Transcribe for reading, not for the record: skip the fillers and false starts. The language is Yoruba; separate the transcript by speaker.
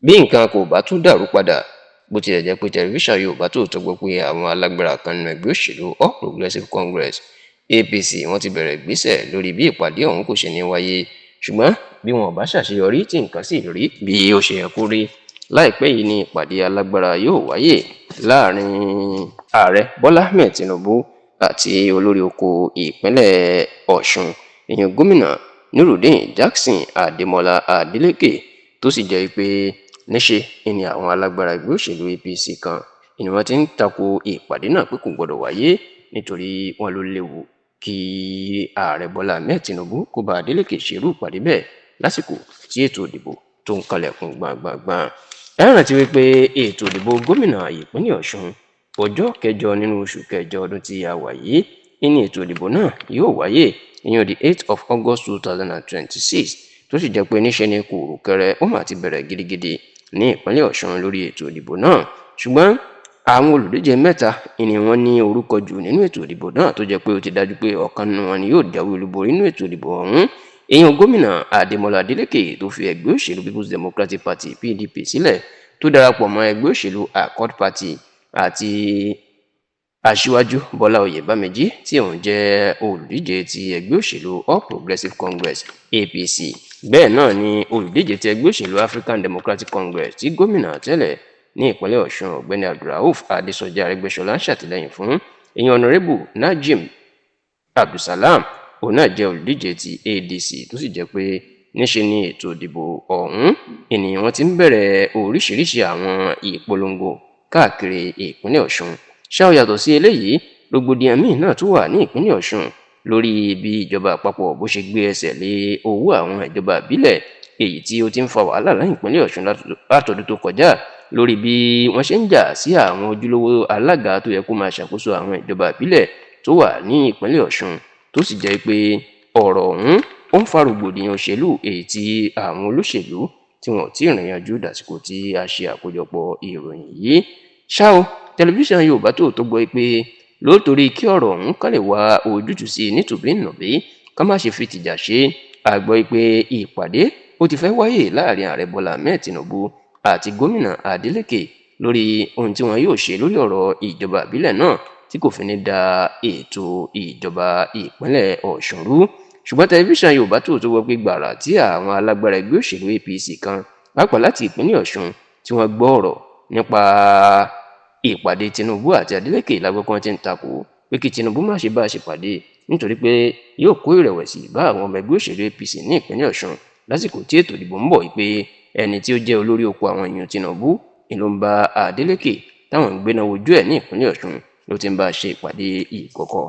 Speaker 1: Bí nǹkan kò bá tún dàrú padà, bó tilẹ̀ jẹ́ pé Tẹlifíṣàn Yorùbá Tòótọ́ gbọ́ pé àwọn alágbára kan nínú ẹgbẹ́ òṣèlú All Progressives Congress (APC) wọ́n ti bẹ̀rẹ̀ ìgbésẹ̀ lórí bí ìpàdé ọ̀hún kò ṣe ní wáyé, ṣùgbọ́n bí wọn ò bá ṣàṣeyọrí tí nǹkan sì rí bí ó ṣe yẹ kó rí, láìpẹ́ yìí ni ìpàdé alágbára yóò wáyé láàrin Ààrẹ Bọ́lá Ahmed Tinubu àti olórí oko ìpínlẹ̀ Ọ̀ṣun, ìyẹn Gómìnà Nurudeen Jackson Adémọlá Adeleke, tó sì jẹ́ pé níṣe ni àwọn alágbára ẹgbẹ́ òṣèlú APC kan ni wọ́n ti ń tako ìpàdé náà pé kò gbọ́dọ̀ wáyé, nítorí wọ́n ló léwu kí Ààrẹ Bọ́lá Ahmed Tinubu kó bá Adeleke ṣerú ìpàdé bẹ́ẹ̀ lásìkò tí ètò ìdìbò tó ń kanlẹ̀kùn gbọ̀ngbọ̀ngbọ̀n. Ẹ rántí wípé ètò ìdìbò gómìnà ìpínlẹ̀ Ọ̀ṣun, ọjọ́ 8 nínú oṣù kẹjọ ọdún tí a wà yìí ní ètò ìdìbò náà yóò wáyé, ìyẹn the 8th of August 2026, tó sì jẹ́ pé níṣe ni kùrùkẹrẹ ó mà ti bẹ̀rẹ̀ gidigidi ní ìpínlẹ̀ Ọ̀ṣun lórí ètò ìdìbò náà. Ṣùgbọ́n àwọn olùdíje mẹ́ta ni wọ́n ní orúkọ jù nínú ètò ìdìbò náà, tó jẹ́ pé ó ti dájú pé ọ̀kan nínú wọn ni yóò jáwé olúborí nínú ètò ìdìbò ọ̀hún, èèyàn Gómìnà Adémọlá Adélékè tó fi ẹgbẹ́ òṣèlú People's Democratic Party (PDP) sílẹ̀ tó darapọ̀ mọ́ ẹgbẹ́ òṣèlú Accord Party, àti Aṣíwájú Bọ́lá Oyèbámijí tí òun jẹ́ olùdíje ti ẹgbẹ́ òṣèlú All Progressives Congress (APC). Bẹ́ẹ̀ náà ni olùdíje ti ẹgbẹ́ òṣèlú African Democratic Congress tí gómìnà tẹ́lẹ̀ ní ìpínlẹ̀ Ọ̀ṣun, Ọ̀gbẹ́ni Abdulrauf Adésọjí Arẹ́gbẹ́ṣọlá, ń ṣàtìlẹ́yìn fún, ìyẹn Honourable Najim Abdulsalam, òun náà jẹ́ olùdíje ti ADC, tó sì jẹ́ pé níṣe ni ètò ìdìbò ọ̀hún ènìyàn wọn ti ń bẹ̀rẹ̀ oríṣiríṣi àwọn ìpolongo káàkiri ìpínlẹ̀ Ọ̀ṣun. Ṣá ò yàtọ̀ sí eléyìí, rògbòdìyàn míì náà tún wà ní ìpínlẹ̀ Ọ̀ṣun lórí bí ìjọba àpapọ̀ bó ṣe gbé ẹsẹ̀ lé owó àwọn ìjọba ìbílẹ̀, èyí tí ó ti ń fa wàhálà láyìn ìpínlẹ̀ Ọ̀ṣun látọdún tó kọjá, lórí bí wọ́n ṣe ń jà sí àwọn ojúlówó alága tó yẹ kó máa ṣàkóso àwọn ìjọba ìbílẹ̀ tó wà ní ìpínlẹ̀ Ọ̀ṣun, tó sì jẹ́ pé ọ̀rọ̀ ọ̀hún ó ń fa rògbòdìyàn òṣèlú, èyí tí àwọn olóṣèlú tí wọn ò tí ì rìn yanjú dàsìkò tí a ṣe àkójọpọ̀ ìròyìn yìí. Ṣá o, Tẹlifíṣàn Yorùbá Tòótọ́ gbọ́ pé lóòótórí kí ọ̀rọ̀ ọ̀hún kàn lè wá ojútùú sí i nítùbí-ǹnùbí, ká má ṣe fi tìjà ṣe é, a gbọ́ pé ìpàdé ó ti fẹ́ wáyé láàrin Ààrẹ Bọ́lá Ahmed Tinubu àti Gómìnà Adeleke lórí ohun tí wọn yóò ṣe lórí ọ̀rọ̀ ìjọba ìbílẹ̀ náà tí kò fi ní da ètò ìjọba ìpínlẹ̀ Ọ̀ṣun rú. Ṣùgbọ́n Tẹlifíṣàn Yorùbá Tòótọ́ gbọ́ pé gbàrà tí àwọn alágbára ẹgbẹ́ òṣèlú APC kan, pàápàá láti ìpínlẹ̀ Ọ̀ṣun, tí wọ́n gbọ́ ọ̀rọ̀ nípa ìpàdé Tinubu àti Adeleke lágbọ́n tí ń takò pé kí Tinubu má ṣe bá a ṣèpàdé, nítorí pé yóò kó ìrẹ̀wẹ̀sì bá àwọn ọmọ ẹgbẹ́ òṣèlú APC ní ìpínlẹ̀ Ọ̀ṣun lásìkò tí ètò ìdìbò ń bọ̀, pé ẹni tí ó jẹ́ olórí oko àwọn èèyàn Tinubu ni ló ń bá Adeleke táwọn ń gbéná wojú ẹ̀ ní ìpínlẹ̀ Ọ̀ṣun ló ti ń bá a ṣe ìpàdé ìkọ̀kọ̀.